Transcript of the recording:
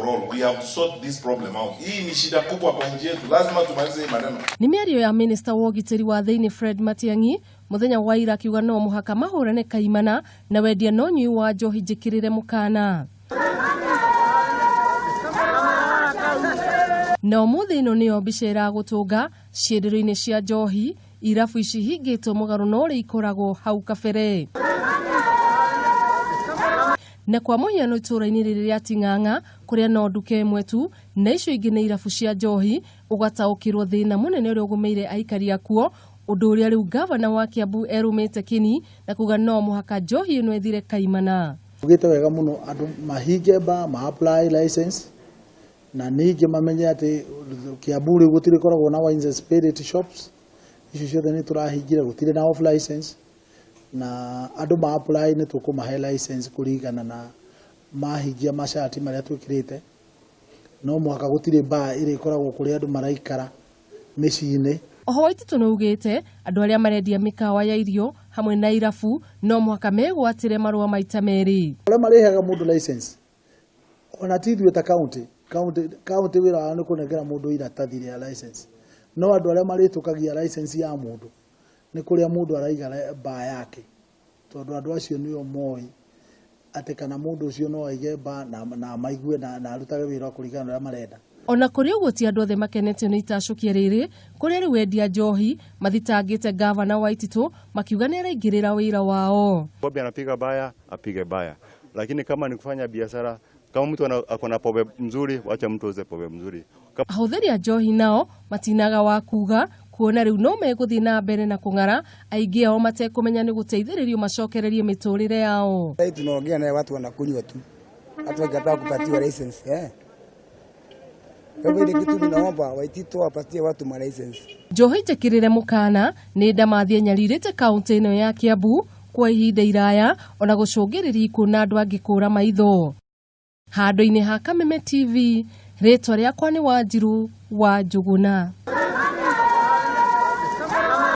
All. We have to sort this problem out. Hii ni shida kubwa kwa nchi yetu, lazima tumalize hii maneno. Nĩ mĩario ya minista wa ũgitĩri wa thĩinĩ Fred Matiang'i mũthenya wa ira akiuga no mũhaka mahũrane kaimana na wendia na ũnyui wa njohi njĩkĩrĩre mũkana. Na ũmũthĩ ĩno nĩyo mbica ĩragũtũnga cienderio-inĩ cia njohi, irabu ici hingĩtwo mũgarũ na ũrĩa ikoragwo hau kabere. Na kwa mũhiano itũũra-inĩ rĩrĩ rĩa Ting'ang'a kũrĩa no nduka ĩmwe tu na icio ingĩ nĩ irabu cia njohi, ũgataũkĩrwo thĩna mũnene ũrĩa ũgũmĩire aikari akuo, ũndũ ũrĩa rĩu gavana wa Kiambu erũmĩte kĩni na kuga no mũhaka njohi ĩno ĩthire kaimana. Ugĩte wega mũno andũ mahinge bar ma apply license na ningĩ mamenye atĩ Kiambu rĩu gũtirĩ koragwo na wines and spirit shops, icio ciothe nĩ tũrahingire, gũtirĩ na off license, na andũ ma apply nĩ tũkũmahe license kũringana na mahingia masharti marĩa twĩkĩrĩte. No mũhaka gũtirĩ bar ĩrĩa ĩkoragwo kũrĩa andũ maraikara mĩciĩ-inĩ. Oho Waititu nĩ augĩte andũ arĩa marendia mĩkawa ya irio hamwe na irabu no mũhaka megwatĩre marũa maita merĩ. Arĩa marĩhaga mũndũ license ona ti ithuĩ ta county, county county wĩra wao nĩ kũnengera mũndũ iratathi rĩa license, no andũ arĩa marĩtũkagia license ya mũndũ nĩ kũrĩa mũndũ araiga bar yake, tondũ andũ acio nĩo moĩ atĩ kana mũndũ ũcio no aige bar na maigue na arutage wĩra kũringana na ũrĩa marenda. Ona kũrĩ ũguo ti andũ othe makenetio nĩ itacũkia rĩrĩ kũrĩa rĩu endia njohi mathitangĩte gavana Waititu makiuga nĩ araingĩrĩra wĩra wao. Bobby anapiga baya, apige baya, lakini kama ni kufanya biashara, kama mtu ako na pombe mzuri, wacha mtu auze pombe mzuri. Ahũthĩri a njohi nao matinaga wa kuga kuona rĩu no megũthiĩ na mbere na kũng'ara, aingĩ ao matekũmenya nĩ gũteithĩrĩrio macokererie mĩtũrĩre yao. Sasa tunaongea naye watu wanakunywa tu, hata wakikataa kupatiwa license eh. Kwa hivyo ile kitu ninaomba Waititu wapatie watu ma license. Njohi njĩkĩrĩre mũkana nĩ ndamathie nyarirĩte kaũntĩ ĩno ya Kiambu kwa ihinda iraya ona gũcũngĩrĩria ikuũ na andũ angĩ kũra maitho. Handũ-inĩ ha Kameme TV, rĩtwa rĩakwa nĩ Wanjiru wa Njũgũna.